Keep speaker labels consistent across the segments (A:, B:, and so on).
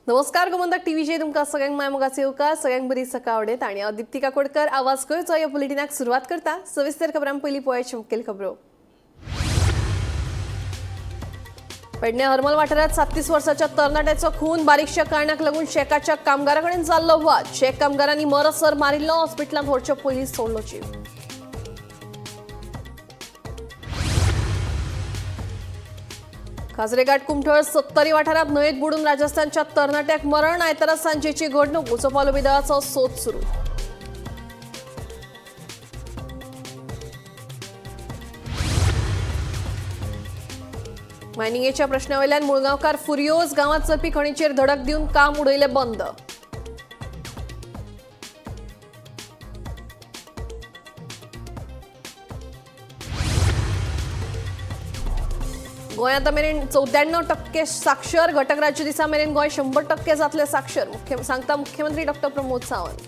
A: नमस्कार, गोमंतक टीव्हीचेर तुमकां सगळ्यांक माय मोगाचो येवकार. सगळ्यांक बरी सकाळ आवडेत आणि हांव दीप्ती काकोडकर आवाज गोंयचो ह्या बुलेटिनाक सुरवात करता. सविस्तर खबरां. पयलीं पळोवया मुखेल खबरो. पेडणे हरमल वाठारात 37 वर्साच्या तरणाट्याचो खून. बारीकशा कारणाक लागून शेकाच्या कामगारा कडेन जाल्लो वाद. शेक कामगारांनी मरसर मारिल्लो. हॉस्पिटलांत व्हरचे पयलीं सोडलो जीव. खाजरेघाट कुमठळ सत्तरी वाठारात न्हंयेत बुडून राजस्थानच्या तरणाट्याक मरण. आयतारा सांजेची घडणूक. उजो पालोवपी दळाचो सोद सुरू. मायनिंगेच्या प्रश्नावयल्यान मुळगांवकार फुरियोज. गांवात चलपी खणीचेर धडक दिवन काम उडयलें बंद. गोंय आतां मेरेन 94% साक्षर. घटक राज्य दिसा मेरेन गोंय 100% जातले साक्षर, मुख्य सांगता मुख्यमंत्री डॉक्टर प्रमोद सावंत.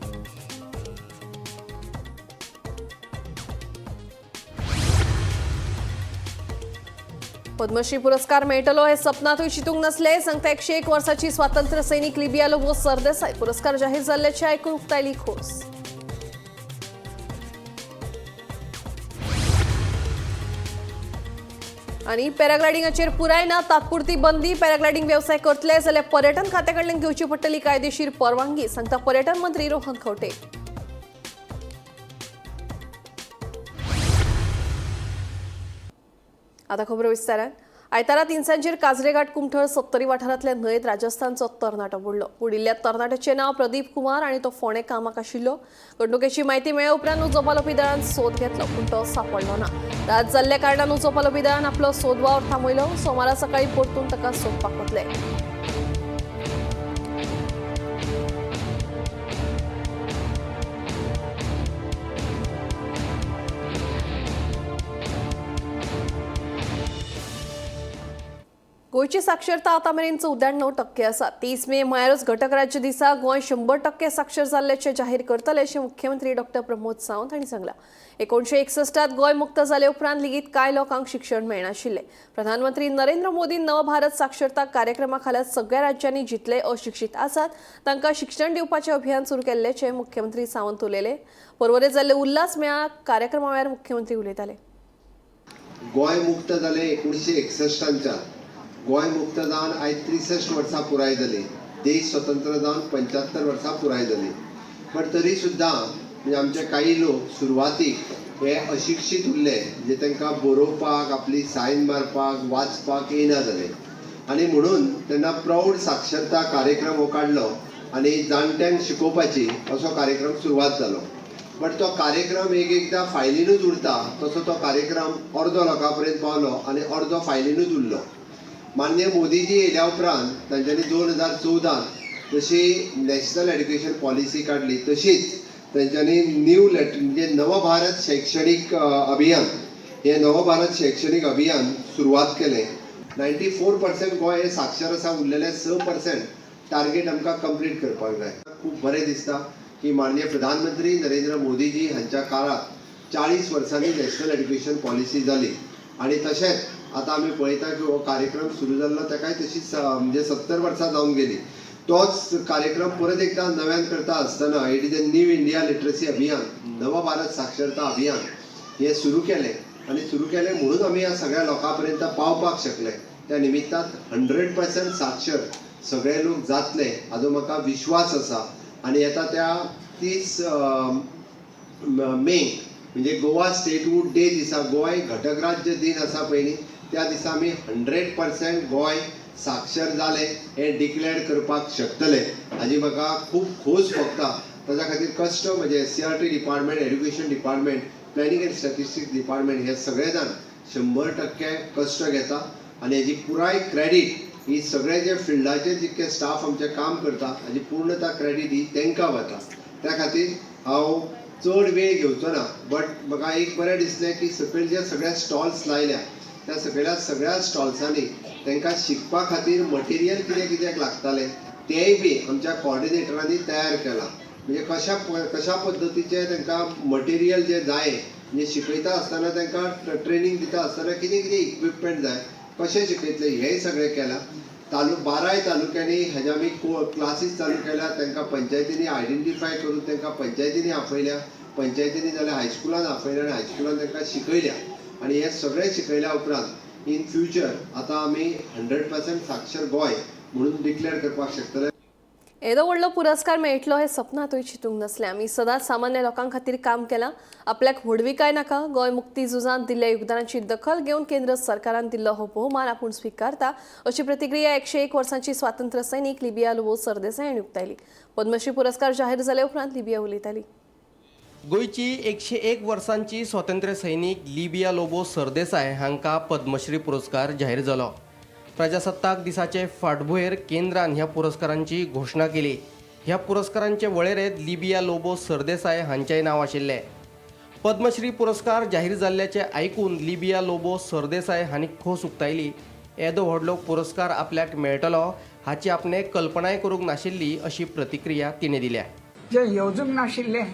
A: पद्मश्री पुरस्कार मेळटलो हे सपनातूय चिंतूंक नसले, सांगता 101 वर्साची स्वातंत्र्य सैनिक लिबिया लोबो सरदेसाय. पुरस्कार जाहीर जाल्ल्याचे आयकून उक्तायली खोस. आणि पॅराग्लायडिंगाचेर पुराय ना तात्पुरती बंदी. पॅराग्लायडिंग व्यवसाय करतले जाल्यार पर्यटन खात्या कडल्यान घेवची पडटली कायदेशीर परवानगी, सांगता पर्यटन मंत्री रोहन खंवटे. आता खबरो विस्तारान. आयतारा तिनसांजेर काजरेघाट कुमठळ सत्तरी वाठारांतल्या न्हंयेत राजस्थानचो तरणाटो बुडलो. बुडिल्ल्या तरणाट्याचें नांव प्रदीप कुमार आनी तो फोंडें कामाक आशिल्लो. घडणुकेची म्हायती मेळ्ळे उपरांत उजो पालोवपी दळान सोद घेतलो, पूण तो सांपडलो ना. रात जाल्ल्या कारणान उजो पालोवपी दळान आपलो सोद वावर थांबयलो. सोमारा सकाळी परतून ताका सोदपाक वतले. गोंयची साक्षरता आतां मेरेन 94% आसा. 30 मे म्हळ्यारूच घटक राज्य दिसा गोंय 100% साक्षर जाल्ल्याचें जाहीर करतले अशें मुख्यमंत्री डॉक्टर प्रमोद सावंत हांणी सांगलां. 1961 गोंय मुक्त जाले उपरांत लेगीत कांय लोकांक शिक्षण मेळनाशिल्लें. प्रधानमंत्री नरेंद्र मोदी नव भारत साक्षरता कार्यक्रमा खाला सगळ्या राज्यांनी जितले अशिक्षीत आसात तांकां शिक्षण दिवपाचें अभियान सुरू केल्ल्याचें मुख्यमंत्री सावंत उलयले. पर्वरे जाल्ले उल्हास मेळा कार्यक्रमा वेळार मुख्यमंत्री उलयताले.
B: गोंय मुक्त जालें 1961. गोंय मुक्त जावन आयज 63 वर्सां पुराय जालीं. देश स्वतंत्र जावन 75 वर्सां पुराय जालीं. बट तरी सुद्दां म्हणजे आमचे काही लोक सुरवातीक हे अशिक्षीत उरले, म्हणजे तांकां बरोवपाक, आपली सायन मारपाक, वाचपाक येना जालें. आनी म्हणून तेन्ना प्रौढ साक्षरता कार्यक्रम हो काडलो आनी जाणट्यांक शिकोवपाची असो कार्यक्रम सुरवात जालो. बट तो कार्यक्रम एक एकदां फायलीनूच उरता तसो तो कार्यक्रम अर्दो लोकां पर्यंत पावलो आनी अर्दो फायलीनूच उरलो. माननीय मोदीजी येयल्या उपरांत तांच्यांनी 2014 जशी नॅशनल एड्युकेशन पॉलिसी काडली, तशीच तांच्यांनी न्यू लेट म्हणजे नव भारत शैक्षणीक अभियान, हें नव भारत शैक्षणीक अभियान सुरवात केलें. 94% गोंय हें साक्षर आसा. उरलेलें 6% टार्गेट आमकां कंप्लीट करपाक जाय. खूब बरें दिसता की माननीय प्रधानमंत्री नरेंद्र मोदीजी हांच्या काळात 40 वर्सांनी नॅशनल एड्युकेशन पॉलिसी जाली. आनी तशेंच आतां आमी पळयता की हो कार्यक्रम सुरू जाल्लो ताकाय तशीच म्हणजे 70 वर्सां जावन गेली. तोच कार्यक्रम परत एकदां नव्यान करता आसतना it is a new India literacy अभियान, नव भारत साक्षरता अभियान हें सुरू केलें. आनी सुरू केलें म्हणून आमी ह्या सगळ्या लोकां पर्यंत पावपाक शकले. त्या निमित्तान 100% साक्षर सगळे लोक जातले हाजो म्हाका विश्वास आसा. आनी येता त्या 30 मे म्हणजे गोवा स्टेटहूड डे दिसा, गोंय घटक राज्य दिन आसा पयलीं, त्या दिसा आमी 100% गोंय साक्षर जालें हें डिक्लेअर करपाक शकतले हाजी म्हाका खूब खोस भोगता. ताच्या खातीर कश्ट म्हणजे SCERT department, education department, planning and statistics department हे सगळे जाण 100% कश्ट घेता. आनी हेजी पुराय क्रेडीट ही सगळे जे फिल्डाचेर जितके स्टाफ आमचे काम करता हाजी पूर्णता क्रेडीट ही तांकां वता. त्या खातीर हांव चड वेळ घेवचो ना, बट म्हाका एक बरें दिसलें की सकयल जे सगळे स्टॉल्स लायल्या त्या सगळ्या सगळ्या स्टॉल्सांनी तांकां शिकपा खातीर मटेरियल कितें कित्याक लागतालें तेंय बी आमच्या कॉर्डिनेटरांनी तयार केलां. म्हणजे कशा कशा पद्दतीचें तांकां मटेरियल जें जाय, म्हणजे शिकयता आसतना तांकां ट्रेनींग दिता आसतना कितें कितें इक्विपमेंट जाय, कशें शिकयतले, हेंय सगळें केलां. बाराय तालुक्यांनी हेज्या आमी क्लासीस चालू केल्या. तांकां पंचायतींनी आयडेंटिफाय करून तांकां पंचायतींनी आपयल्या, पंचायतींनी जाल्यार हायस्कुलान आपयल्या आनी हायस्कुलान तांकां शिकयल्या. आनी हे सगळें शिकयल्या उपरांत इन फ्युचर आतां आमी 100% साक्षर गोंय म्हणून डिक्लेअर करपाक शकतले.
A: येदो व्हडलो पुरस्कार मेळटलो हें सपनांतूय चिंतूंक नासलें. आमी सदांच सामान्य लोकां खातीर काम केलां. आपल्याक व्हडविकाय नाका. गोंय मुक्ती झुजांत दिल्ल्या योगदानाची दखल घेवन केंद्र सरकारान दिल्लो हो भोवमान आपूण स्विकारता, अशी प्रतिक्रिया 101 वर्सांची स्वातंत्र्य सैनीक लिबिया लोबो सरदेसाय हांणी उक्तायली. पद्मश्री पुरस्कार जाहीर जाले उपरांत लिबिया उलयताली.
C: गोंयची 101 वर्सांची स्वातंत्र्य सैनीक लिबिया लोबो सरदेसाय हांकां पद्मश्री पुरस्कार जाहीर जालो. प्रजासत्ताक दिसाचे फाटभुंयेर केंद्रान ह्या पुरस्कारांची घोशणा केली. ह्या पुरस्कारांचे वळेरेंत लिबिया लोबो सरदेसाय हांचेंय नांव आशिल्लें. पद्मश्री पुरस्कार जाहीर जाल्ल्याचें आयकून लिबिया लोबो सरदेसाय हांणी खोस उक्तायली. येदो व्हडलो पुरस्कार आपल्याक मेळटलो हाची आपणें कल्पनाय करूंक नाशिल्ली, अशी प्रतिक्रिया तिणें दिल्या.
D: जें येवजूंक नाशिल्लें,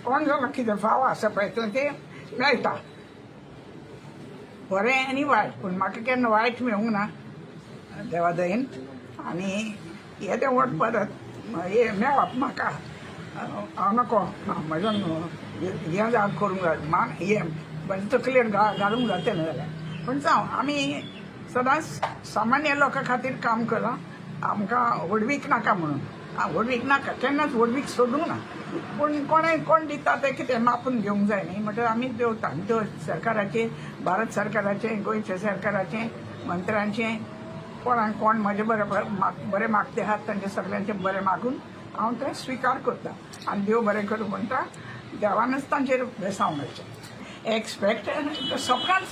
D: कोण जालो कितें फाव आसा पळय तें मेळटा, बरें आनी वायट. पूण म्हाका केन्ना वायट मेळूंक ना देवा दयेन. आनी येदें व्हड परत हें मेळप म्हाका, हांव नको म्हजो हें जावन करूंक जाय, मान हें म्हजे तकलेर घालूंक जातलें जाल्यार. पूण जावं, आमी सदांच सामान्य लोकां खातीर काम केलां. आमकां व्हडवीक नाका म्हणून, व्हडवीक नाका, केन्नाच व्हडवीक सोदूंक ना. पूण कोणें कोण दिता तें कितें मापून घेवंक जाय न्ही. म्हणटकच आमी देवता त्यो सरकाराचे, भारत सरकाराचे, गोंयच्या सरकाराचे, मंत्र्यांचे, कोणाक कोण म्हजे बरे बरें मागते आहात तांचे सगळ्यांचे बरें मागून हांव तें स्विकार करता आनी देव बरें करूं म्हणटा. देवानच तांचेर बेसांव मेळचें. एक्सपेक्ट सपनांच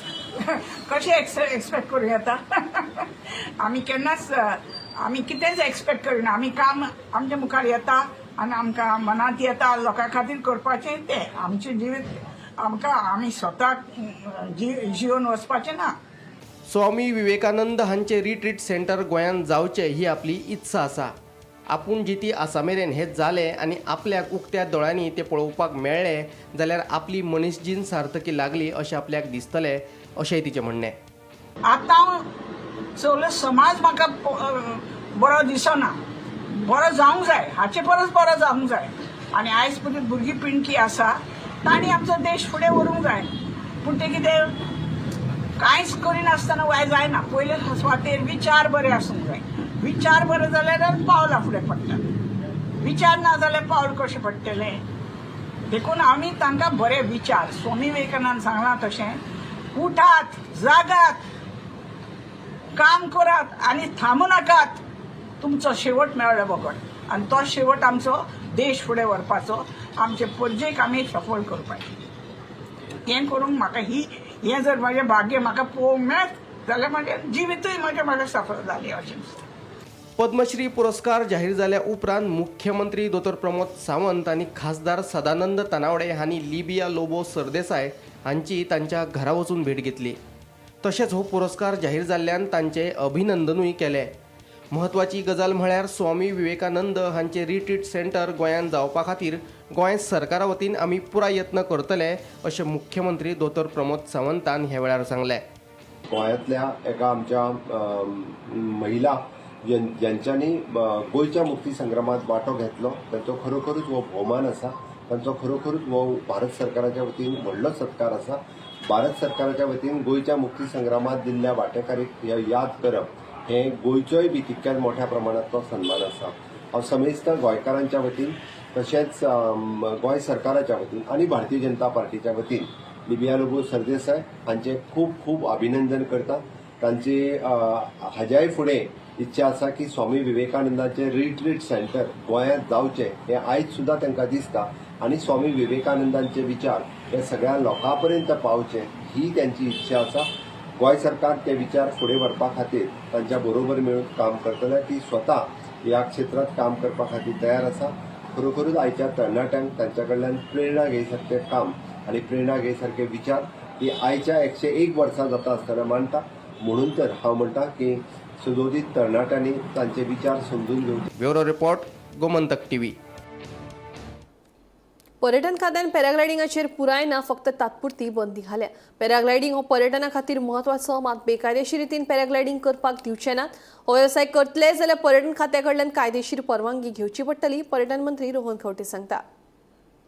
D: कशें एक्सपेक्ट करूं येता? आमी केन्नाच, आमी कितेंच एक्सपेक्ट करिना. आमी काम आमच्या मुखार येता आनी आमकां मनांत येता लोकां खातीर करपाचें तें आमचें जिवीत. आमकां आमी स्वताक जिवन वचपाचें ना.
C: स्वामी विवेकानंद हांचे रिट्रीट सेंटर गोंयांत जावचें ही आपली इत्सा आसा. आपूण जिती आसा मेरेन हें जालें आनी आपल्याक उक्त्या दोळ्यांनी तें पळोवपाक मेळ्ळें जाल्यार आपली मनीसजीण सार्थकी लागली अशें आपल्याक दिसतलें, अशेंय तिचें म्हणणें.
D: आतां सगलो समाज म्हाका बरो दिसना. बरो जावंक जाय, हाचे परस बरो जावंक जाय. आनी आयज पर्यंत भुरगीं पिणकी आसा, तांणी आमचो देश फुडें व्हरूंक जाय. पूण तें कितें कांयच करिनासतना वाय जायना. पयले सुवातेर विचार बरे आसूंक जाय. विचार बरे जाल्यार पावलां फुडें पडटा. विचार ना जाल्यार पावल कशें पडटलें? देखून आमी तांकां बरे विचार, स्वामी विवेकानंद सांगलां तशें, उठात, जागात, काम करात आनी थांबू नाकात तुमचो शेवट मेळ्ळो बगर. आनी तो शेवट आमचो देश फुडें व्हरपाचो, आमचे परजेक आमी सफळ करपाचें. हें करूंक म्हाका ही हें जर म्हजें भाग्य म्हाका पळोवंक मेळत जाल्यार म्हजें जिवितूय म्हजें म्हाका सफळ जालें अशें दिसता.
C: पद्मश्री पुरस्कार जाहीर जाल्या उपरांत मुख्यमंत्री दोतोर प्रमोद सावंत आनी खासदार सदानंद तानावडे हांणी लिबिया लोबो सरदेसाय हांची तांच्या घरा वचून भेट घेतली. तशेंच हो पुरस्कार जाहीर जाल्ल्यान तांचें अभिनंदनूय केलें. म्हत्वाची गजाल म्हळ्यार स्वामी विवेकानंद हांचे रिट्रीट सेंटर गोंयांत जावपा खातीर गोंय सरकारा वतीन आमी पुराय यत्न करतले, अशें मुख्यमंत्री दोतोर प्रमोद सावंतान ह्या वेळार सांगलें.
B: गोंयांतल्या एका आमच्या महिला ज्यांच्यांनी गोंयच्या मुक्ती संग्रामात वांटो घेतलो, तांचो खरोखरूच हो भोवमान आसा. तांचो खरोखरूच हो भारत सरकाराच्या वतीन व्हडलो सत्कार आसा. भारत सरकाराच्या वतीन गोंयच्या मुक्ती संग्रामात दिल्ल्या वांटेकारीक हे याद करप हें गोंयचोय बी तितक्याच मोठ्या प्रमाणांत तो सन्मान आसा. हांव समेस्त गोंयकारांच्या वतीन, तशेंच गोंय सरकाराच्या वतीन आनी भारतीय जनता पार्टीच्या वतीन लिबिया लोबो सरदेसाय हांचें खूब खूब अभिनंदन करता. तांची हाज्याय फुडें इच्छा आसा की स्वामी विवेकानंदाचें रिट्रीट सेंटर गोंयांत जावचें, हें आयज सुद्दां तांकां दिसता आनी स्वामी विवेकानंदांचे विचार हे सगळ्या लोकां पर्यंत पावचे ही त्यांची इच्छा आसा. गोंय सरकार ते विचार फुडें व्हरपा खातीर तांच्या बरोबर मेळून काम करतले. ती स्वता ह्या क्षेत्रांत काम करपा खातीर तयार आसा. खरोखरूच आयच्या तरणाट्यांक तांच्या कडल्यान प्रेरणा घेय सारकें काम आनी प्रेरणा घेय सारके विचार ती आयच्या 101 वर्सां जाता आसतना मांडटा. म्हणून तर हांव म्हणटा की सुदोदीत तरणाट्यांनी तांचे विचार समजून घेवचे.
C: Bureau report, Gomantak TV.
A: पर्यटन खात्यान पॅराग्लायडिंगाचेर पुराय ना फक्त तात्पुरती बंदी घाल्या. पॅराग्लायडिंग हो पर्यटना खातीर म्हत्वाचो, मात बेकायदेशीर रितीन पॅराग्लायडिंग करपाक दिवचे नात. हो वेवसाय करतले जाल्यार पर्यटन खात्या कडल्यान कायदेशीर परवानगी घेवची पडटली, पर्यटन मंत्री रोहन खंवटे सांगता.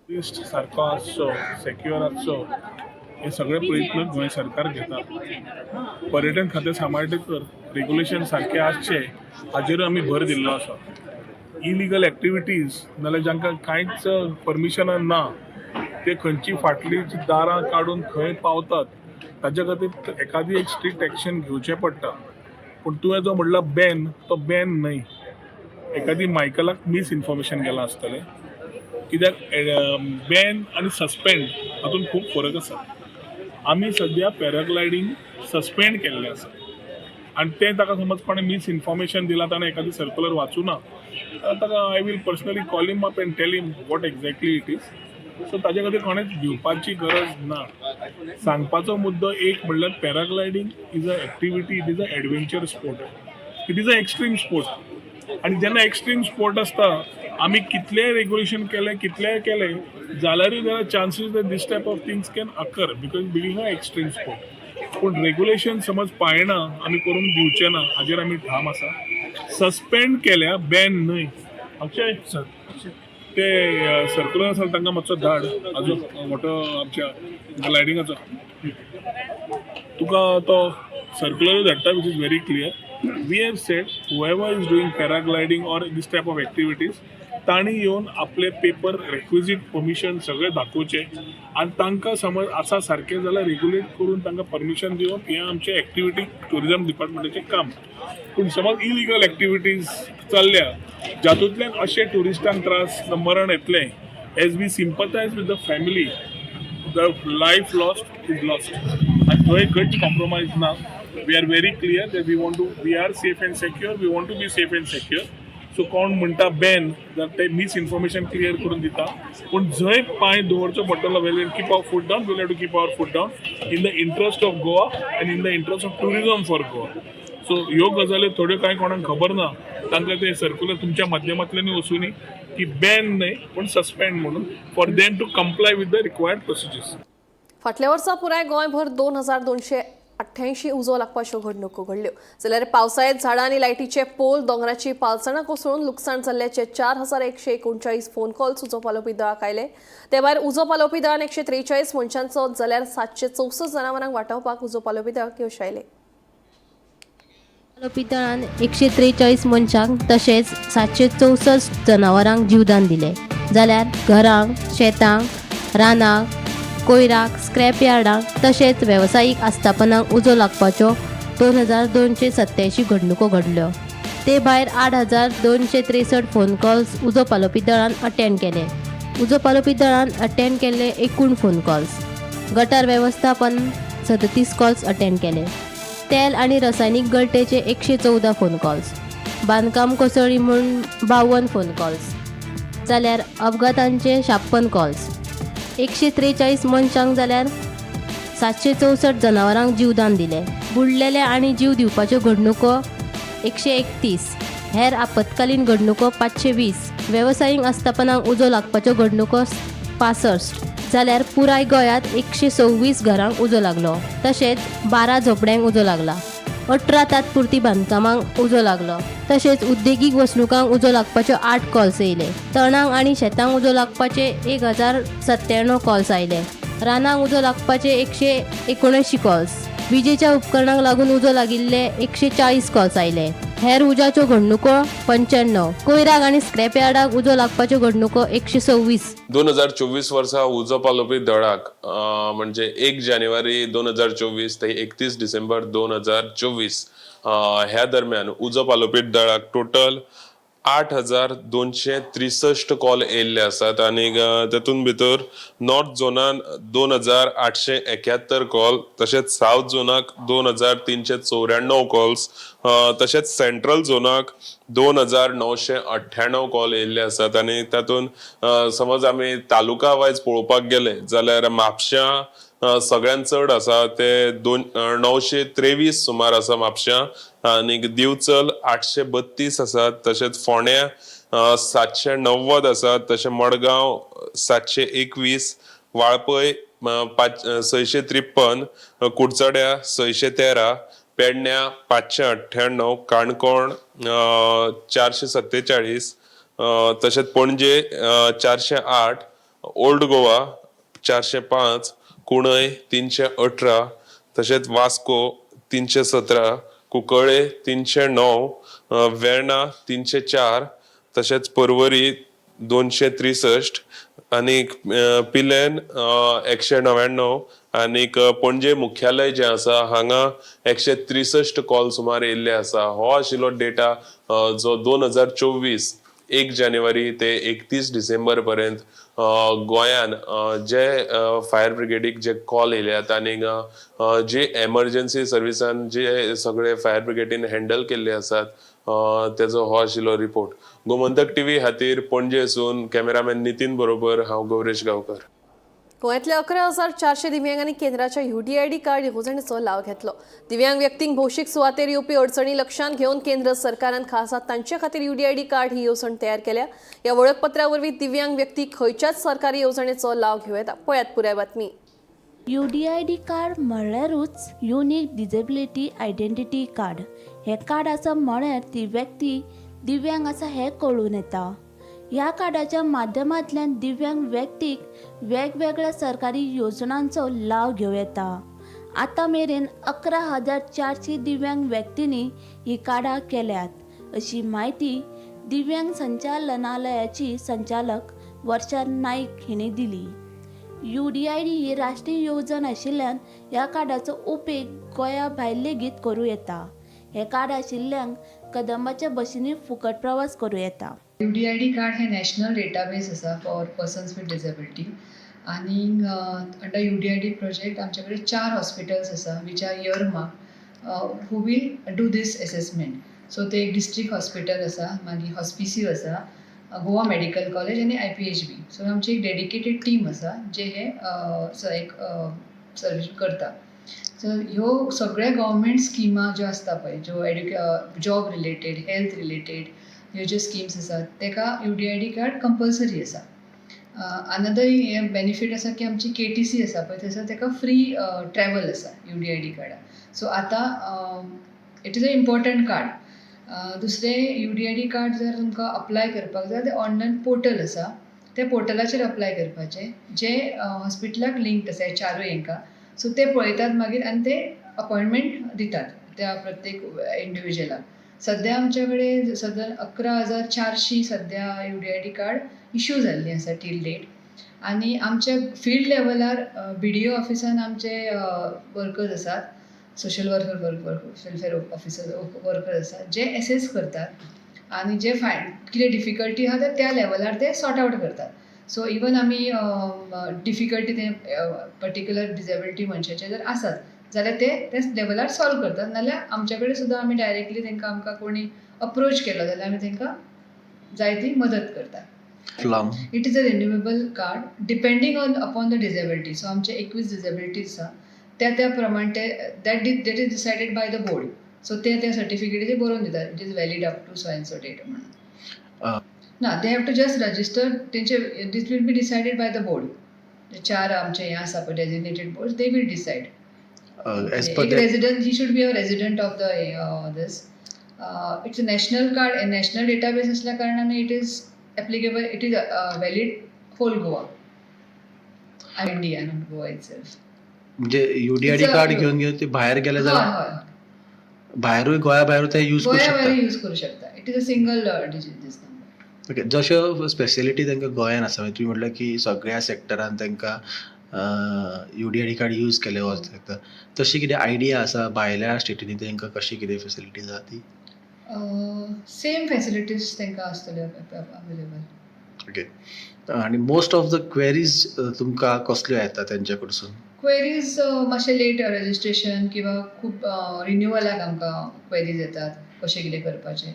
E: टुरिस्ट सारको आसचो, सेक्युअर आसचो, हे सगळे प्रयत्न गोंय सरकार घेता. पर्यटन खातें सांबाळटकर रेग्युलेशन सारकें आसचें हाजेर आमी भर दिल्लो आसा. इलिगल एक्टिविटीज नाल्यार जांकां कांयच परमिशनां ना ते खंयची फाटली दारां काडून खंय पावतात ताच्या खातीर एकादी एक स्ट्रिक्ट एक्शन घेवचें पडटा. पूण तुवें जो म्हणला बॅन, तो बॅन न्हय. एकादी मायकलाक मिसइन्फॉर्मेशन गेलां आसतलें, कित्याक बॅन आनी सस्पेंड हातूंत खूब फरक आसा. आमी सद्या पॅराग्लायडींग सस्पेंड केल्लें आसा आनी तें ताका समज कोणें मिसइन्फॉर्मेशन दिलां, ताणें एखादी सर्कुलर वाचूं ना जाल्यार ताका I will personally call him up and tell him what exactly it is. So ताजे खातीर कोणेंच भिवपाची गरज ना. सांगपाचो मुद्दो एक म्हणल्यार paragliding is a activity, it is a adventure sport, it is a extreme sport. आनी जेन्ना एक्स्ट्रीम स्पोर्ट आसता, आमी कितलेय रेग्युलेशन केलें, कितलेय केलें जाल्यारूय there are chances that this type of things can occur because being a extreme sport. पूण रेग्युलेशन समज पाळना आमी करूंक दिवचे ना हाजेर आमी ठाम आसा. सस्पेंड केल्या, बॅन न्हय. अक्षय सर, ते सर्कुलर आसा तांकां मातसो धाड अजून मोठो आमच्या ग्लायडिंगाचो. तुका तो सर्कुलरूय धाडटा, which is very clear. We have said whoever is doing paragliding or this type of activities, तांणी येवन आपले पेपर, रेक्विजीट परमिशन सगळें दाखोवचें आनी तांकां समज आसा सारकें जाल्यार रेग्युलेट करून तांकां परमिशन दिवप हें आमचें एक्टिविटी ट्युरिजम डिपार्टमेंटाचें काम. पूण समज इलिगल एक्टिविटीज चल्ल्या जातूंतल्यान अशे ट्युरिस्टांक त्रास, मरण येतलें, as we sympathise with the family, the life lost is lost आनी थंय खंयच कॉम्प्रोमायज ना. We are very clear that we are safe and secure, we want to be safe and secure. So कोण म्हणटा बॅन जाल्यार ते misinformation clear करून दिता. पूण जंय पांय दवरचो पडटलो, we'll keep our foot down, we'll to keep our foot down in the interest of Goa and in the interest of tourism for Goa. So ह्यो गजाली थोड्यो कांय कोणाक खबर ना, तांकां ते सर्कुलर तुमच्या माध्यमांतल्यानूय वचुनी की बॅन न्हय पूण सस्पेंड म्हणून, for them to comply with the required procedures.
A: फाटल्या वर्सा पुराय गोंयभर 2288 उजो लागपाच्यो घडणुको घडल्यो, जाल्यार पावसाळ्यात झाडां आनी लायटीचे पोल, दोंगराची पालसणां कोसळून लुकसाण जाल्ल्याचे 4139 फोन कॉल्स उजो पालोवपी दळाक आयले. ते भायर उजो पालोवपी दळान 143 मनशांचो जाल्यार 764 जनावरांक वाटावपाक उजो पालोवपी दळाक यश आयलें.
F: पालोवपी दळान 143 मनशांक तशेंच 764 जनावरांक जिवदान दिलें, जाल्यार घरांक, शेतांक, रानांक, कोयराक, स्क्रॅप यार्डांक तशेंच वेवसायीक आस्थापनांक उजो लागपाच्यो 2287 घडणुको घडल्यो. ते भायर 8263 फोन कॉल्स उजो पालोवपी दळान अटेंड केले. उजो पालोवपी दळान अटेंड केल्ले एकूण फोन कॉल्स: गटार वेवस्थापन 37 कॉल्स अटेंड केले, तेल आनी रसायनीक गळटेचे 114 फोन कॉल्स, बांदकाम कोसळ्ळी म्हूण 52 फोन कॉल्स, जाल्यार अपघातांचे 56 कॉल्स. 143 मनशांक जाल्यार 764 जनावरांक जिवदान दिलें. बुडलेले आनी जीव दिवपाच्यो घडणुको 131, हेर आपत्कालीन घडणुको 520, वेवसायीक आस्थापनांक उजो लागपाच्यो घडणुको 65, जाल्यार पुराय गोंयांत 126 घरांक उजो लागलो, तशेंच 12 झोपड्यांक उजो लागला, 18 तात्पुरती बांदकामांक उजो लागलो, तशेंच उद्देगीक वसणुकांक उजो लागपाच्यो 8 कॉल्स येयले. तणांक आनी शेतांक उजो लागपाचे 1097 कॉल्स आयले. रानांक उजो लागपाचे 179 कॉल्स, विजेच्या उपकरणांक लागून उजो लागिल्ले 140 कॉल्स आयले. हेर उज्याच्यो घडणुको 95, कोयराक आनी स्क्रॅप यार्डाक उजो लागपाच्यो घडणुको 126.
G: 2024 वर्सा उजो पालोवपी दळाक म्हणजे 1 जानेवारी 2024 ते 31 डिसेंबर 2024 ह्या दरम्यान उजो पालोवपी दळाक टोटल 8263 कॉल येयल्ले आसात आनी तातूंत भितर नॉर्थ झोनान 2871 कॉल, तशेंच सावथ झोनाक 2394 कॉल्स, तशेंच सेंट्रल झोनाक 2998 कॉल येयल्ले आसात. आनी तातूंत समज आमी तालुका वायज पळोवपाक गेले जाल्यार म्हापश्यां सगळ्यांत चड आसा, ते 923 सुमार आसा म्हापश्यां, आनी दिवचल 832 आसा, तशेंच फोंड्या 790 आसा, तशें मडगांव 721, वाळपय 653, कुडचड्या 613, पेडण्या 598, काणकोण 447, तशेंच पणजे 408, ओल्ड गोवा 405, कुणय 318, तशेंच वास्को 317, कुंकळे 309, वेर्णा 304, तशेंच पर्वरी 263 आनी पिलेन 199 आनीक पणजे मुख्यालय जें आसा हांगा 163 कॉल सुमार येयल्ले आसा. हो आशिल्लो डेटा जो 2024 1 जानेवारी ते 31 डिसेंबर पर्यंत गोंयान जे फायर ब्रिगेडीक जे कॉल येयल्यात आनी जे एमर्जन्सी सर्विसान जे सगळे फायर ब्रिगेडीन हँडल केल्ले आसात तेजो हो आशिल्लो रिपोर्ट. गोमंतक टीव्ही खातीर पणजेसून कॅमेरामॅन नितीन बरोबर हांव गौरेश गांवकर.
A: गोंयांतल्या 11,400 दिव्यांगांनी केंद्राच्या युडीआयडी कार्ड येवजणेचो लाव घेतलो. दिव्यांग व्यक्तींक भौशीक सुवातेर येवपी अडचणी लक्षांत घेवन केंद्र सरकारान खासा तांचे खातीर युडीआयडी कार्ड ही येवजण तयार केल्या. ह्या वळखपत्रा वरवीं दिव्यांग व्यक्ती खंयच्याच सरकारी येवजणेचो लाव घेवं येता. पळयात पुराय बातमी.
H: युडीआयडी कार्ड म्हणल्यारूच युनीक डिजेबिलिटी आयडेंटिटी कार्ड. हें कार्ड आसा म्हळ्यार ती व्यक्ती दिव्यांग आसा हें कळून येता. ह्या कार्डाच्या माध्यमांतल्यान दिव्यांग व्यक्तीक वेगवेगळ्या सरकारी येवजणांचो लाव घेवं येता. आतां मेरेन 11,400 दिव्यांग व्यक्तींनी हीं कार्डां केल्यात अशी म्हायती दिव्यांग संचालनालयाची संचालक वर्षा नायक हिणें दिली. युडीआयडी ही राष्ट्रीय येवजण आशिल्ल्यान ह्या कार्डाचो उपेग गोंया भायर लेगीत करूं येता. हें कार्ड आशिल्ल्यांक कदंबाच्या बशींनी फुकट प्रवास करूं येता.
I: युडीआयडी कार्ड हे नॅशनल डेटाबेस आसा फॉर पर्सन्स विथ डिसेबिलिटी आनी अंडर युडीआयडी प्रोजेक्ट आमचे कडेन चार हॉस्पिटल्स आसा which are earmark who will do this assessment. So ते एक डिस्ट्रिक्ट हॉस्पिटल आसा, मागीर हॉस्पिसियो आसा, गोवा मेडिकल कॉलेज आनी आयपीएचबी. सो आमची एक डेडिकेटेड टीम आसा जे हे एक सर्वीस करता. सो ह्यो सगळे गव्हर्मेंट स्किमा ज्यो आसता पळय, ज्यो जॉब रिलेटेड, हेल्थ रिलेटेड, ह्यो ज्यो स्किम्स आसात तेका युडीआयडी कार्ड कंपल्सरी आसा. अनदर हें बेनिफीट आसा की आमची केटीसी आसा पळय, थंयसर तेका फ्री ट्रॅवल आसा युडीआयडी कार्डार. सो आतां it is a important card. दुसरें, युडीआयडी कार्ड जर तुमकां अप्लाय करपाक जाय, तें ऑनलायन पोर्टल आसा, त्या पोर्टलाचेर अप्लाय करपाचें जें हॉस्पिटलाक लिंक्ड आसा चारूय हेंकां. सो ते पळयतात मागीर आनी ते अपॉयंटमेंट दितात त्या प्रत्येक इंडिविज्युअलाक. सद्या आमच्या कडेन सद्या 11,400 सद्या युडीआयडी कार्ड इश्यू जाल्लीं आसा टील डेट आनी आमच्या फिल्ड लेवलार बीडीओ ऑफिसान आमचे वर्कर्स आसात, social worker, work welfare officer worker आसात जे एसेस करतात आनी जे फायंड कितें डिफिकल्टी आहा त्या लेवलार ते सॉर्ट आवट करतात. सो इवन आमी डिफिकल्टी ते पर्टिक्युलर डिजेबिलिटी मनशाचे जर आसत जाल्यार ते ते लेवलार सॉल्व करतात, नाल्यार आमचे कडेन सुद्दां आमी डायरेक्टली तांकां, आमकां कोणी अप्रोच केलो जाल्यार आमी तांकां जाय ती मदत करतात. It is a renewable card depending on upon the disability. So आमचे 21 डिजेबिलिटीज आसा, त्या त्या प्रमाण ते that is decided by the board. So ते त्या सर्टिफिकेटीचेर बरोवन दितात, it is valid up to so and so date म्हणून. ना, they have to just register तेंचे. This will be decided by the board. चार आमचे हें आसा पळय designated board, they will decide.
J: As per
I: एक resident, he should be a resident of the this. It's a national card, national database असल्या कारणाने it is applicable, it is valid whole Goa, India, not Goa itself.
J: म्हणजे UDID card घेवन घेवन ते भायर गेले जाल्यार
I: हय.
J: भायरूय, गोंया भायरूय ते यूज करू
I: गोंया
J: शकता.
I: भायर यूज करू शकता. It is a single digit this number.
J: Okay, जश्यो स्पेशलिटी तांकां गोंयान आसा, म्हणजे तुमी म्हटलें की सगळ्या सेक्टरान तांकां युडीआयडी कार्ड यूज केलें वचूंक शकता, तशी कितें आयडिया आसा भायल्या स्टेटींनी तांकां कशी कितें फेसिलिटीज आसा ती?
I: सेम फॅसिलिटीज तांकां आसतल्यो अवेलेबल.
J: ओके, आनी मोस्ट ऑफ the queries तुमकां कसल्यो येता तेंच्या कडसून?
I: क्वेरीज मातशें लेट रजिस्ट्रेशन किंवा खूब रिन्युअलाक आमकां क्वेरीज येतात, कशें कितें करपाचें.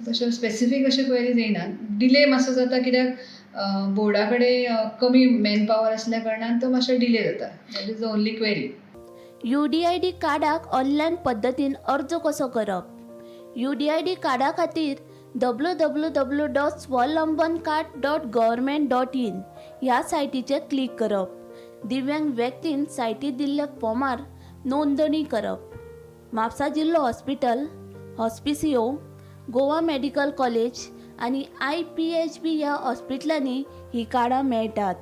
I: तशें स्पेसिफीक अशें क्वेरीज येयनात. डिले मातसो जाता कित्याक बोर्डा कडेन कमी मॅन पावर आसल्या कारणान तो मातसो डिले जाता. That is the only query.
H: UDID कार्डाक ऑनलायन पद्दतीन अर्ज कसो करप? युडीआयडी कार्डा खातीर www.swavlambancard .government.in ह्या सायटीचेर क्लिक करप. दिव्यांग व्यक्तीन सायटीर दिल्ल्या फॉर्मार नोंदणी करप. म्हापसा जिल्लो hospital, Hospicio, Goa medical college आनी आयपीएचबी ह्या हॉस्पिटलांनी हीं कार्डां मेळटात.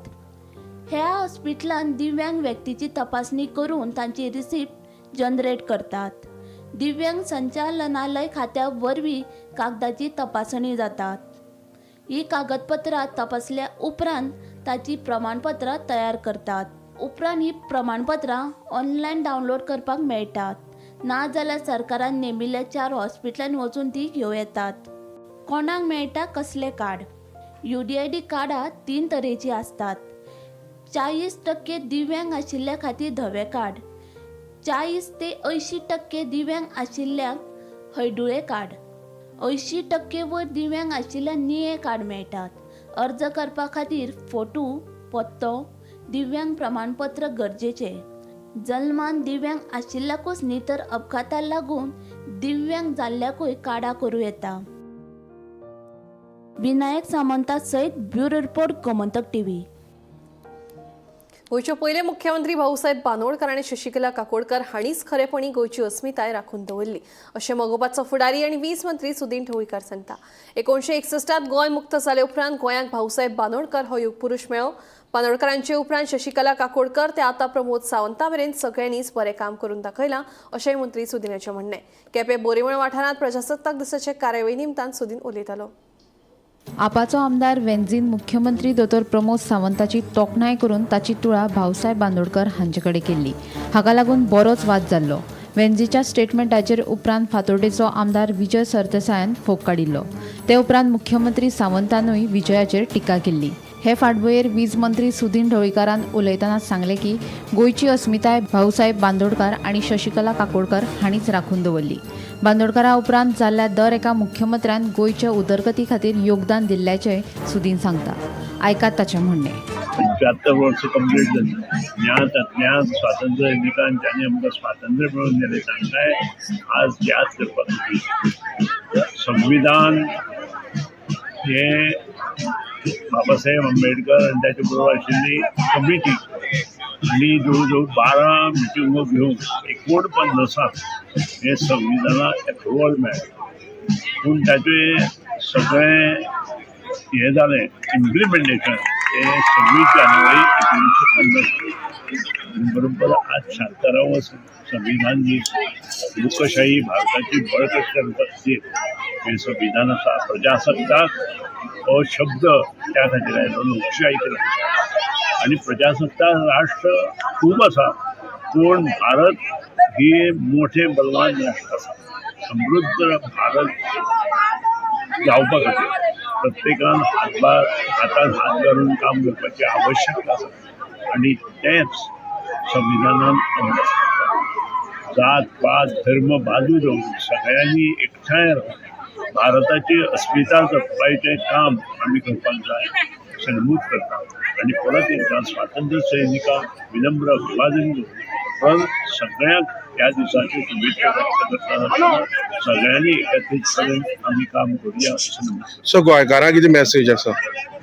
H: ह्या हॉस्पिटलांत दिव्यांग व्यक्तीची तपासणी करून तांची रिसिप्ट जनरेट करतात. दिव्यांग संचालनालय खात्या वरवीं कागदाची तपासणी जातात. ही कागदपत्रां तपासल्या उपरांत ताची प्रमाणपत्रां तयार करतात. उपरांत ही प्रमाणपत्रां ऑनलायन डावनलोड करपाक मेळटात, ना जाल्यार सरकारान नेमिल्ल्या चार हॉस्पिटलांनी वचून ती घेवं येतात. कोणाक मेळटा कसलें कार्ड? यूडीआयडी कार्डां तीन तरेचीं आसतात. 40% दिव्यांग आशिल्ल्या खातीर धवें कार्ड, 40 ते 80% दिव्यांग आशिल्ल्यांक हळडुळें कार्ड, 80% वयर दिव्यांग आशिल्ल्यांक निळें कार्ड मेळटात. अर्ज करपा खातीर फोटो, पत्तो, दिव्यांग प्रमाणपत्र गरजेचें. जल्मान दिव्यांग आशिल्ल्याकूच न्ही तर अपघाताक लागून दिव्यांग जाल्ल्याकूय कार्डां करूं येता. विनायक सामंता सयत ब्युरो रिपोर्ट, गोमंतक टीव्ही.
A: गोंयचे पयले मुख्यमंत्री भाऊसाहेब बांदोडकर आनी शशिकला काकोडकर हांणीच खरेपणी गोंयची अस्मिताय राखून दवरली, अशें मगोपाचो फुडारी आनी वीज मंत्री सुदीन ढवळीकार सांगता. 1961त गोंय मुक्त जाले उपरांत गोंयांक भाऊसाहेब बांदोडकर हो युगपुरूश मेळ्ळो. बांदोडकरांचे उपरांत शशिकला काकोडकर ते आतां प्रमोद सावंता मेरेन सगळ्यांनीच बरें काम करून दाखयलां, अशेंय मंत्री सुदिनाचें म्हणणें. केपें बोरीमळ वाठारांत प्रजासत्ताक दिसाचे कार्यावळी निमतान सुदीन उलयतालो.
K: आपाचो आमदार वेन्झीन मुख्यमंत्री दोतोर प्रमोद सावंताची तोखणाय करून ताची तुळा भाऊसाहेब बांदोडकर हांचे कडेन केल्ली. हाका लागून बरोच वाद जाल्लो. वेन्झीच्या स्टेटमेंटाचेर उपरांत फातोर्डेचो आमदार विजय सरदेसायान फोग काडिल्लो. ते उपरांत मुख्यमंत्री सावंतानूय विजयाचेर टिका केल्ली. हे फाटभुंयेर वीज मंत्री सुदीन ढवळीकारान उलयतना सांगलें की गोंयची अस्मिताय भाऊसाहेब बांदोडकार आनी शशिकला काकोडकर हांणीच राखून दवरली. बांदोडकारा उपरांत जाल्ल्या दर एका मुख्यमंत्र्यान गोंयच्या उदरगती खातीर योगदान दिल्ल्याचें सुदीन सांगता. आयकात ताचें म्हणणें.
L: 75 वर्सां कंप्लीट जाली. ज्ञात अज्ञात स्वातंत्र्य सैनिकान ज्यांनी आमकां स्वातंत्र्य मेळोवन दिलें, तांकांय आज याद करपाक जाय. संविधान हें बाबासाहेब आंबेडकर आनी ताचे बरोबर आशिल्ली कमिटी आनी जवळ जवळ 12 मिटिंगो घेवन 49त हें संविधानाक एप्रुवल मेळ्ळें. पूण ताचें सगळें हें जालें, इम्प्लिमेंटेशन तें 26 जानेवारी 1950. बरोबर आज 76वो संविधान दीस. लोकशाही भारताची बळकट करपा खातीर हें संविधान आसा. प्रजासत्ताक हो शब्द त्या खातीर आयलो, लोकशाही खातीर. आनी प्रजासत्ताक राष्ट्र खूब आसा, पूण भारत ही मोठें बलवान राष्ट्र आसा. समृद्ध भारत जावपा खातीर प्रत्येकान हातभार, हातान हात घालून काम करपाची आवश्यकता आसा आनी तेंच संविधानान आमकां सांगता. जात, पात, धर्म बाजू दवरून सगळ्यांनी एकठांय रावन भारताची अस्मिता जपपाचें काम आमी करपाक जाय. सन्मूत करता आनी परत एकदां स्वातंत्र्य सैनिकांक विनम्र अभिवादन करून परत सगळ्यांक ह्या दिसाच्यो शुभेच्छा व्यक्त करता. सगळ्यांनी एकत्रीतपणे आमी काम करुया अशें नमस्कार.
M: सो गोंयकारांक कितें मॅसेज आसा?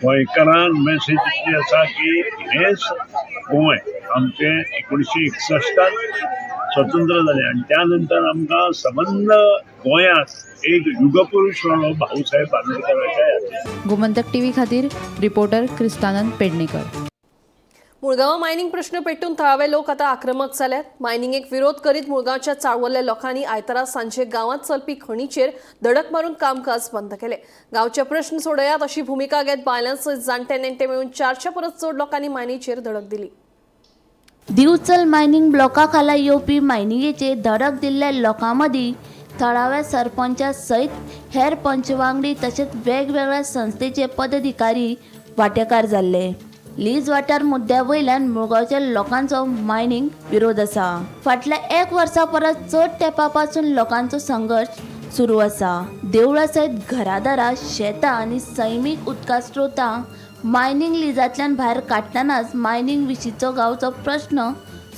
L: गोंयकारांक मॅसेज इतली आसा की हेंच गोंय आमचें 1961त स्वतंत्र जालें आनी त्या नंतर आमकां सबंद गोंयांत एक युगपुरूश मेळ्ळो, भाऊसाहेब बांदोडकराच्या ह्या
K: गोमंतक टीव्ही खातीर रिपोर्टर क्रिस्तानंद पेडणेकर.
A: मुळगांव मायनिंग प्रश्न पेटून थळावे लोक आता आक्रमक जाल्यात. मायनिंगेक विरोध करीत मुळगांवच्या चाळवल्ल्या लोकांनी आयतारा सांजे गांवांत चलपी खणीचेर धडक मारून कामकाज बंद केले. गांवचे प्रश्न सोडयात अशी भुमिका घेत बायलां सयत जाणटे नेणटे मेळून 400 परस चड लोकांनी मायनीचेर धडक दिली.
H: दिवचल मायनिंग ब्लॉका खाला येवपी मायनिंगेचेर धडक दिल्ल्या लोकां मदीं थळाव्या सरपंचा सयत हेर पंच वांगडी तशेंच वेगवेगळ्या संस्थेचे पदाधिकारी वांटेकार जाल्ले. लीज वाठार मुद्द्या वयल्यान मुळगांवच्या लोकांचो मायनिंग विरोध आसा. फाटल्या एक वर्सा परस चड तेंपा पासून लोकांचो संघर्श सुरू आसा. देवळां सयत घरादारां, शेतां आनी सैमीक उदका स्रोतां मायनिंग लिजांतल्यान भायर काडटनाच मायनिंग विशींचो गांवचो प्रश्न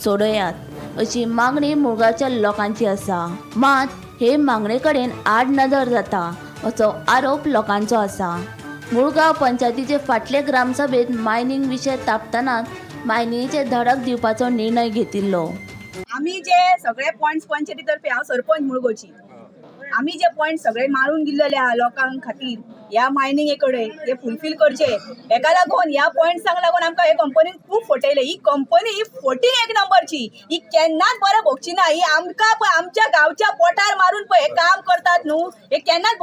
H: सोडयात, अशी मागणी मुळगांवच्या लोकांची आसा. मात हे मागणे कडेन आड नदर जाता. असो आरोप लोकांचो आसा. मुळगांव पंचायतीचे फाटले ग्रामसभेत मायनींग विशय तापतनाच मायनिंगेचेर धडक दिवपाचो निर्णय घेतिल्लो.
N: आमी जे सगळे पॉयंट्स पंचायती तर्फे, हांव सरपंच मुळगोची, आमी जे पॉयंट सगळे मारून दिल्लेले आहा लोकांक खातीर ह्या मायनिंगे कडेन ते फुलफील करचे, हेका लागून ह्या पॉयंट्सांक लागून आमकां हे कंपनीन खूब फटयले. ही कंपनी ही फटींग एक नंबरची, ही केन्नाच बरें भोगची ना. ही आमकां पळय आमच्या गांवच्या पोटार मारून पळय हे काम करतात न्हू, हे केन्नाच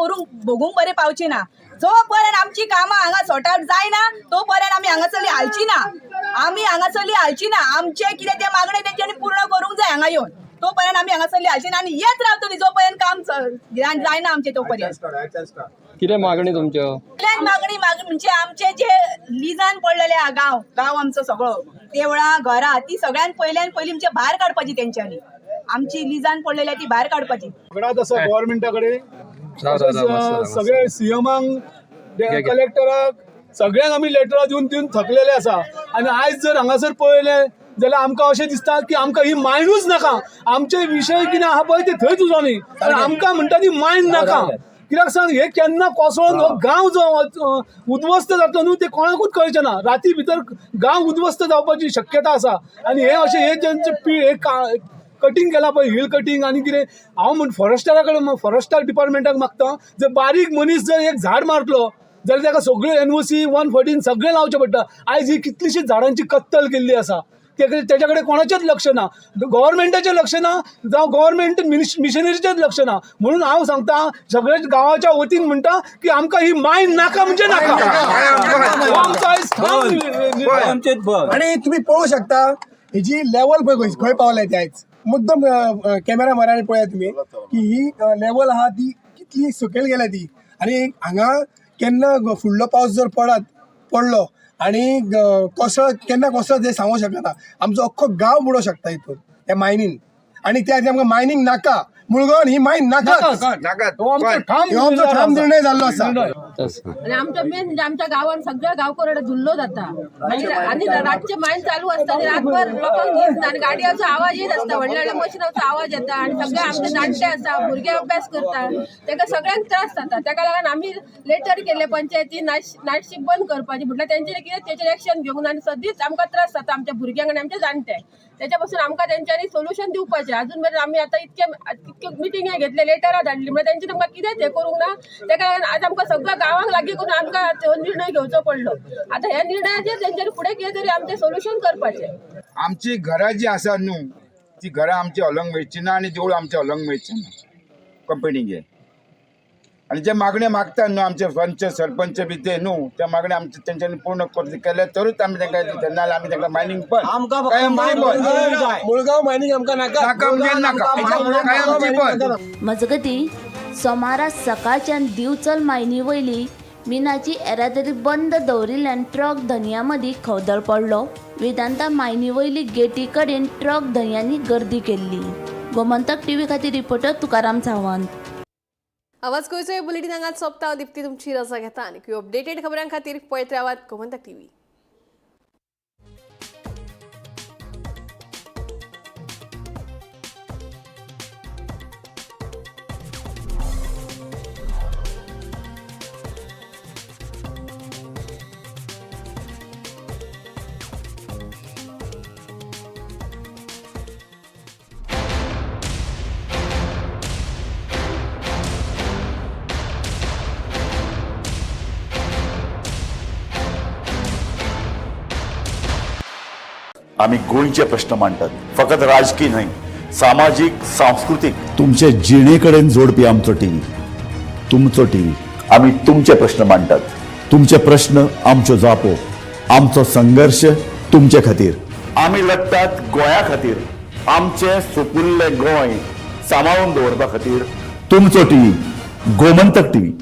N: भोगूंक बरें पावचे ना. जो पर्यंत आमची कामां हांगा सॉर्ट आवट जायना तो पर्यंत आमी हांगासरली हालची ना, आमी हांगासरली हालची ना. आमचे कितें ते मागणे तेंच्यांनी पूर्ण करूंक जाय हांगा येवन, तो पर्यंत आमी हांगासरली हालची ना आनी येत रावतली जो पर्यंत काम जायना आमचें तो पर्यंत.
O: कितें मागणी तुमच्यो?
N: इतल्यान मागणी म्हणजे आमचे जे लिजान पडलेले आहा गांव गांव आमचो सगळो देवळां घरां ती सगळ्यान पयल्यान पयलीं म्हणजे भायर काडपाची तेंच्यांनी, आमची लिजान पडलेली आहा ती भायर काडपाची.
E: सगळ्यात आसा गव्हर्मेंटा कडेन, सगळे सीएमांक, कलेक्टराक, सगळ्यांक आमी लेटरां दिवन दिवन थकलेले आसा. आनी आयज जर हांगासर पळयलें जाल्यार आमकां अशें दिसता की आमकां ही मायनूच नाका. आमचे विशय कितें आहा पळय ते थंयच उजोनी, कारण आमकां म्हणटा ती मायन नाका. कित्याक सांग, हे केन्ना कोसळोन हो गांव जो उद्ध्वस्त जातलो न्हू ते कोणाकूच कळचें ना. राती भितर गांव उद्ध्वस्त जावपाची शक्यता आसा. आनी हे अशें हे जेंचे हे कटींग केलां पळय, हिल कटींग आनी कितें, हांव म्हण फॉरेस्टरा कडेन, फॉरेस्टर डिपार्टमेंटाक मागता, जर बारीक मनीस जर एक झाड मारतलो जाल्यार ताका सगळ्यो NOC 114 सगळें लावचें पडटा. आयज ही कितलीशीच झाडांची कत्तल केल्ली आसा, तेच्या कडेन कोणाचेंच लक्ष ना, गव्हर्मेंटाचें लक्ष ना, जावं गव्हर्मेंट मिशनरीचेंच लक्ष ना. म्हणून हांव सांगता सगळ्या गांवाच्या वतीन म्हणटा की आमकां ही मायन नाका म्हणजे नाका.
P: आनी तुमी पळोवंक शकता हेजी लेवल पळय खंय पावल्या ती आयज. मुद्दम कॅमेरा मारांनी पळयात तुमी की ही लेवल आहा ती कितली सकयल गेल्या ती. आनी हांगा केन्ना फुडलो पावस जर पडलो आनी कोसळत, केन्ना कोसळत हें सांगूंक शकना. आमचो अख्खो गांव बुडोवंक शकता हितून ह्या मायनीन. आनी त्या खातीर आमकां मायनींग नाका, मुळगांवान ही मायन नाका. हो आमचो ठाम निर्णय जाल्लो आसा.
Q: आनी आमचो मेन म्हणजे आमच्या गांवान सगळ्या गांवकऱ्यांक धुल्लो जाता आनी रातचे मायन चालू आसता आनी रातभर लोकांक न्हीद ना आनी गाडयांचो आवाज येत आसता, व्हडल्या व्हडल्या मशिनाचो आवाज येता आनी सगळे आमचे जाणटे आसा, भुरगे अभ्यास करता, ताका सगळ्यांक त्रास जाता. ताका लागून आमी लेटर केल्ले पंचायती नायट शिफ्ट बंद करपाची, म्हटल्यार तेंचे कितें तेचेर एक्शन घेवंक ना आनी सदींच आमकां त्रास जाता आमच्या भुरग्यांक आनी आमच्या जाणट्यांक. तेच्या पासून आमकां तेंच्यांनी सोल्युशन दिवपाचें. अजून मेरेन आमी आतां इतके मिटिंगे घेतले, लेटरां धाडली, म्हळ्यार तेंचे आमकां कितेंच हें करूंक ना. तेका लागून आज आमकां सगळ्या गांवांक लागीं करून आमकां हो निर्णय घेवचो पडलो. आतां ह्या निर्णयाचेर तेंच्यांनी फुडें कितें तरी आमचें सोल्युशन करपाचें.
R: आमची घरां जी आसा न्हू ती घरां आमची हलोंक मेळची ना आनी देवूळ आमचें हलोंक मेळचें ना कंपनीगे. आनी जे मागणे मागता न्हू आमचे पंच सरपंच बी ते न्हू, त्या मागणे आमचे तेंच्यांनी पूर्ण केले तरूच आमी तांकां दितले, नाजाल्यार आमी तांकां मायनींग बंद.
P: मुळगांव मायनींग आमकां नाका,
R: नाका म्हणजे नाका, कायमची बंद.
H: मजगती सोमारा सकाळच्यान दिवचल मायनी वयली मिनाची येरादारी बंद दवरिल्ल्यान ट्रक धनयां मदीं खवदळ पडलो. वेदांता मायनी वयली गेटी कडेन ट्रक धनयांनी गर्दी केल्ली. गोमंतक टीव्ही खातीर रिपोर्टर तुकाराम सावंत.
A: आवाज गोंयचो बुलेटीन हांगाच सोंपता. दीप्ती तुमची रजा घेता आनी अपडेटेड खबरां खातीर पळयत रावात गोमंतक टीव्ही.
S: आमी गोंयचे प्रश्न मांडटात, फकत राजकी न्हय, सामाजीक, सांस्कृतीक, तुमचे जिणे कडेन जोडपी आमचो टीव्ही, तुमचो टीव्ही. आमी तुमचे प्रश्न मांडटात, तुमचे प्रश्न आमच्यो जापो, आमचो संघर्श तुमचे खातीर. आमी लढटात गोंया खातीर, आमचें सुपुल्लें गोंय सांबाळून दवरपा खातीर. तुमचो टीव्ही, गोमंतक टीव्ही.